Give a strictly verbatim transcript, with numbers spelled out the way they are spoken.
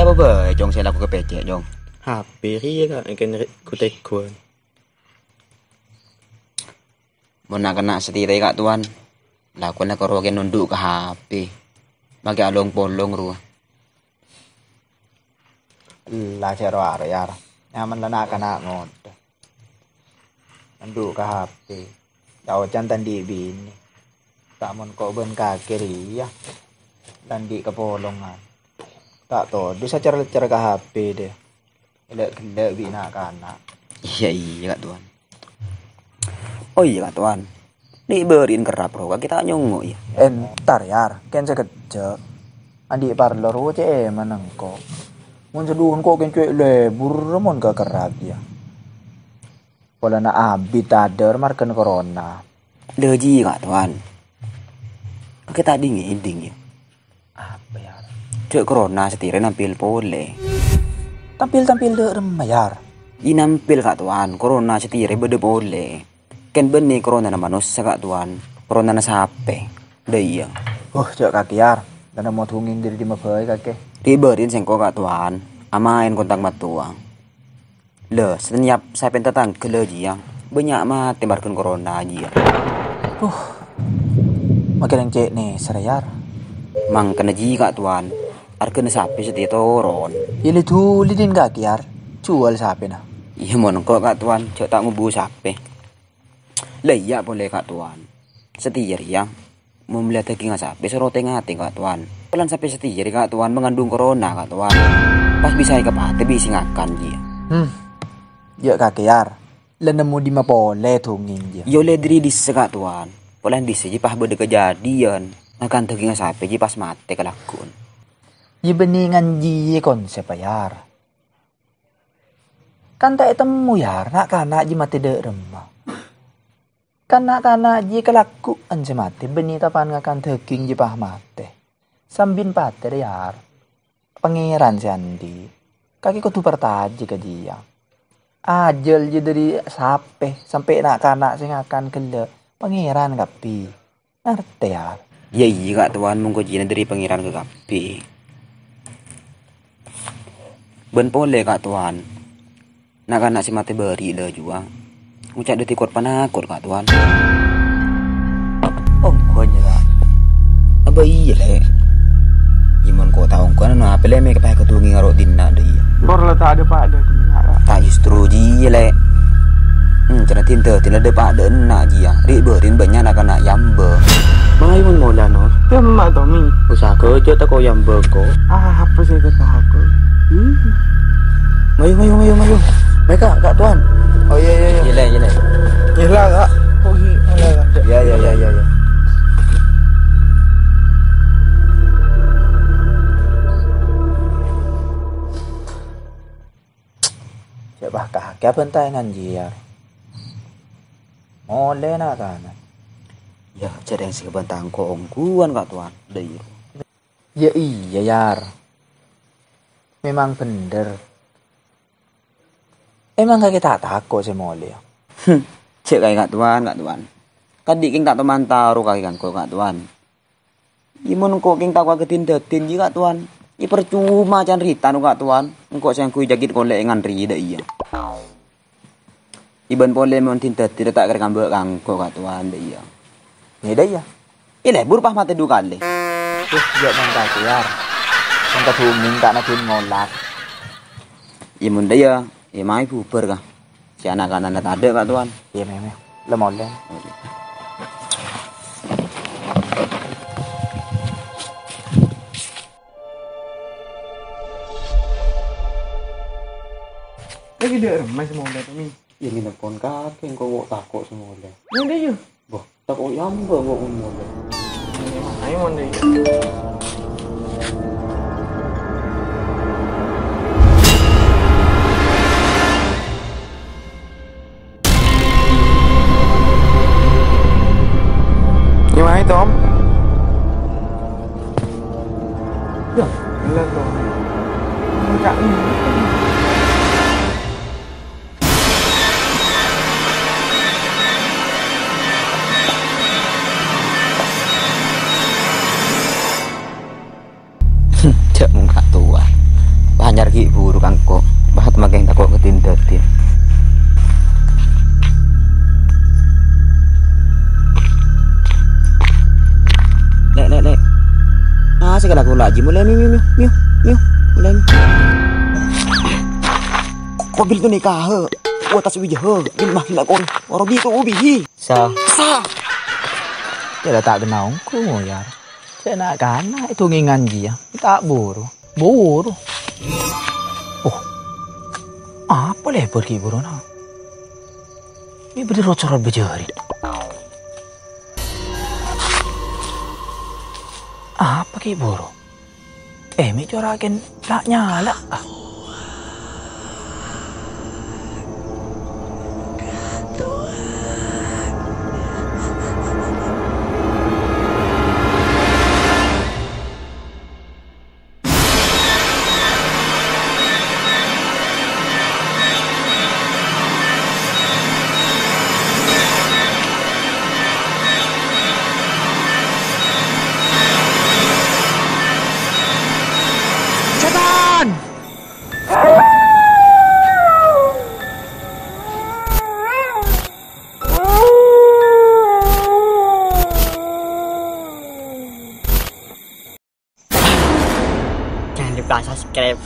Apa bhâi, Cong, sè lako kapècè', Cong? H P rèya, Ka', èngkèn rè-, gu-tegghuwân. Mon na'-kana' satèya, Ka' Towan, lakona karo kèng nondhu' ka H P. Makè along-polong rowa. Ella, cè' rowa arèya, Yar. Nyaman la na'-kana' ngoḍâ. Nondhu' ka H P. Ca'-oca'an ta' anḍi' binè. Ta' mon ko' bân kakè rèya. Ta' anḍi' kapolongan. Ta' todus acer-lecer ka H P, dâ. Ghellâ'-ghellâ' bi' na'-kana'. Iyâ, iyâ, Ka' Towan. Oh iyâ, Ka' Towan. Ḍi' bâri'na kerrap rowa kakè ta' nyongngo', yâ. Entar, Yar. Kèng sakejjhâ'. Anḍi' parlo rowa cè' è manengko. Mon saḍuhun ko' kèng cè' lebur mon ka kerrap, yâ. Polana abit tadâr marghâna corona. Lha jiyâ, Ka' Towan. Kakè ta' ḍing-ngèḍing, yâ. Apa, yâ? Jhâ' corona satèya rè nampèl polè. Tampèl-tampèl ḍâ' remma, Yar? Iyâ nampèl, Ka' Towan. Corona satèya rè bâḍâ polè. Kèng bânnè coronana manossa, Ka' Towan. Coronana sapè. Ḍâ' iyâ. Huh, jhâ' kakè, Yar. Ḍâ' nemmo dhungèng ḍâri ḍimma bhâi kakè. Ḍi' bâri'na sèngko', Ka' Towan. Amaèn kontak mattowa. Lha, sanèyap sapèna tatangghâ la jiyâ, bânnya' matè marghâna corona jiyâ. Huh. Makè rèng cè' nèser, Yar. Mangkana jiyâ, Ka' Towan, arghâna sapè satèya toron. Yâ, la dhuli ḍin kakè, Yar. Juwâl sapèna. Iyâ, mon engko', Ka' Towan, jhâ' ta' ngobu sapè. La iyâ polè, Ka' Towan. Satèya rèya, mon mellèya dhâghingnga sapè, soro tè-ngatè, Ka' Towan. Polana sapè satèya rè, Ka' Towan, mangandung corona, Ka' Towan. Pas bisa èkapatè bi' sè ngakan jiyâ. Hmm. Jhâ' kakè, Yar. La nemmo ḍimma polè dhungèng jiyâ. Yâ ollè ḍâri ḍissa', Ka' Towan. Polana ḍissa' jiyâ pas bâḍâ kajhâḍiyân. Ngakan dhâghingnga sapè jiyâ pas matè kalagghuna. Yâ bânnè nganjiyâ konsèp, Yar. Kan ta' ètemmo, Yar, na'-kana' jiyâ matè ḍâ' remma. Kan na'-kana' jiyâ kalagghuna sè matè, bânnè tapa'an ngakan dhâghing jiyâ pas matè. Sambin patè rè, Yar. Pangèran sè anḍi'. Kakè kodhu parcajâ ka jiyâ. Ajhâl jiyâ ḍâri sapè, sampè' na'-kana' sè ngakan ghellâ'. Pangèran kabbhi. Ngartè, Yar? Yâ iyâ, Ka' Towan, mon kojjhina ḍâri Pangèran kakabbhi. Bân polè, Ka' Towan, na'-kana' sè matè bâri' lajuwâ ngoca' ḍâddhi kor-panakor, Ka' Towan. Ongghuwân, yâ, Ka'? Abâ iyâ, Lè'. Yâ, mon ko' ta' ongghuwân, anu apa, Lè', mè' ka pèkkè dhungèng aro' ḍinna', ḍâ' iyâ. Kor la ta' ḍâpa'-ḍâpa' ḍinna', Ka'. Ta' justru jiyâ, Lè'. Hmm, ca'na ḍinna'-ḍinna' ḍâpa' ḍâ' enna' jiyâ. Ri'-bâri'na bânnya' na'-kana' è ambâ. Mayu mon molè, Nor. Temma, Tommy. Usaha jhâ' tako' è ambâ, ko'. Ah, apa sè èkatako'? Hmm. Mayu, mayu, mayu, mayu. Mayu, Ka', Ka' Towan. Oh, iyâ, iyâ, iyâ. Iyâ, Lè', iyâ, Lè'. Iyâ, Ka'. Oh, iyâ, iyâ, iyâ. Iyâ, iyâ, iyâ, iyâ, iyâ. Coba kakè abhântaèngan jiyâ. Molè na'-kana'. Yâ, jhâ' rèng sè kabhânta engko' ongghuwân, Ka' Towan. Ḍâ' iyâ. Yâ iyâ, Yar. Memang bhender. Emang kakè ta' tako' sè molè, yâ? Hmm, jhâ' kakè, Ka' Towan, Ka' Towan. Kadhi kèng ta' toman taro kakè kan, ko', Ka' Towan. Yâ, mon engko' kèng tako' ka ḍin-ḍâḍin, yâ, Ka' Towan. Yâ, parcoma can-rètan, Ka' Towan. Engko' sè ngangghuy jhâkèt kolè' ngantrè, ḍâ' iyâ. Yâ, bân polè mon ḍin-ḍâḍin ta' kèra ngambâ' ka engko', Ka' Towan, ḍâ' iyâ. Yâ, ḍâ' iyâ. Yâ, lebur pas matè ḍu kalè. Wis, jhâ' mangkat, Yar. Mangkat dhungèng, ta' naḍin ngolat. Yâ, mon ḍâ' iyâ. Yâ, mayu bhubhâr, Ka'. Sè na'-kana'na taḍâ', Ka' Towan. Iyâ, mè, mè. La molè. Lagi ḍâ' remma sè molè, Tommy. Yâ, ngènep pon kakè, engko' tako' sè molè. Yâ, ḍâ' iyâ. Boh, tako' è ambâ' engko' molè. Ayo, mon ḍâ' iyâ. Gimana, Tom? Yâ, bener, Tom. Cak. Cak, mon Ka' Towan. Anyar ghi' buru kangko'. Bâh, makè tako' ngèdhing dhâddhi. Nek, nek, nek. Ah, sè kala-kala, Ji. Mulai, miu, miu, miu, miu, miu. Mulai, miu. Qabiltu nikaha wa tazwijaha min mahlin aqori wa raditu bihi. Sa. Sa. Yâ la ta' kenna ongghu, yâ. Sè na'-kana' èdhungèngan jiyâ, ta' buru. Buru. Oh. Apa lèbâr ghi' buruna? Mè' bâdâ rot-sorot bâjâri. Apa ghi' buru? Eh, mè' cora' kèng ta' nyala. Ah. Setan! Jangan lupa subscribe.